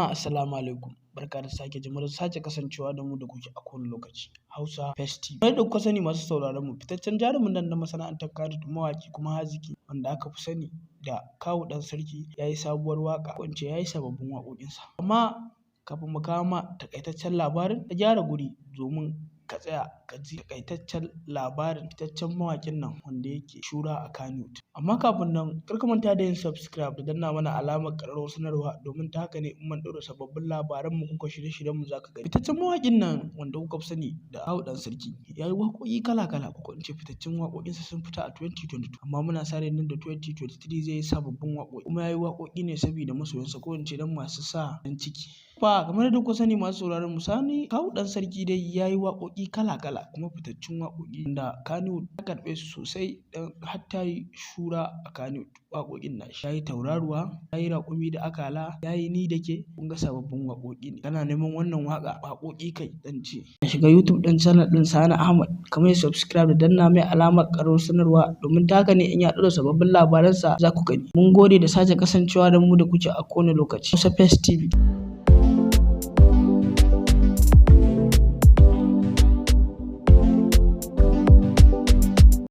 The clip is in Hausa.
Assalamu alaikum. Barka da sake jimirin sake kasancewa da mu da kuke a kowane lokaci. Hausa Festi. Kamar yadda kuka sani, masu sauraron mu, fitaccen jarumin nan na masana'antar Kannywood, mawaƙi kuma haziki, wanda aka fi sani da Kawu Ɗan Sarki, ya yi sabuwar waƙa, ko in ce ya yi sababbin waƙoƙinsa. Amma kafin mu kawo ma taƙaitaccen labarin, ka gyara guri domin ka tsaya ka ji taƙaitaccen labarin fitaccen mawaƙin nan wanda yake shura a Kannywood. Amma kafin nan, kar ka manta da yin subscribe da danna mana alamar ƙararrawar sanarwa, domin ta haka ne in mun ɗaura sababbin labaranmu kuka shirye-shiryenmu za ka gani. Fitaccen mawaƙin nan wanda kuka fi sani da Kawu Ɗan Sarki ya yi waƙoƙi kala-kala, ko in ce fitaccen waƙoƙinsa sun fita a 2022, amma muna sa ran nan da 2023 zai yi sababbin waƙoƙi, kuma ya yi waƙoƙi ne saboda masoyansa, ko in ce don masu sa farin ciki. Fa kamar yadda kuka sani, masu sauraron mu, Sani Kawu Ɗan Sarki dai ya yi waƙoƙi kala-kala, kuma fitaccun waƙoƙi da Kannywood ta karɓe su sosai, don har ta yi shura a Kannywood waƙoƙin nashi. Ya yi Tauraruwa, ya yi Raƙumi da Akala, ya yi Ni da Ke, kun ga sababbin waƙoƙi ne. Kana neman wannan waƙa, waƙoƙi kai zan ce. Ka shiga YouTube ɗin channel ɗin Sani Ahmad, ka mai subscribe da danna mai alamar ƙararrawar sanarwa, domin ta haka ne in ya ɗaura sababbin labaransa za ku gani. Mun gode da sake kasancewa da mu da kuke a kowane lokaci. Hausa Fest TV.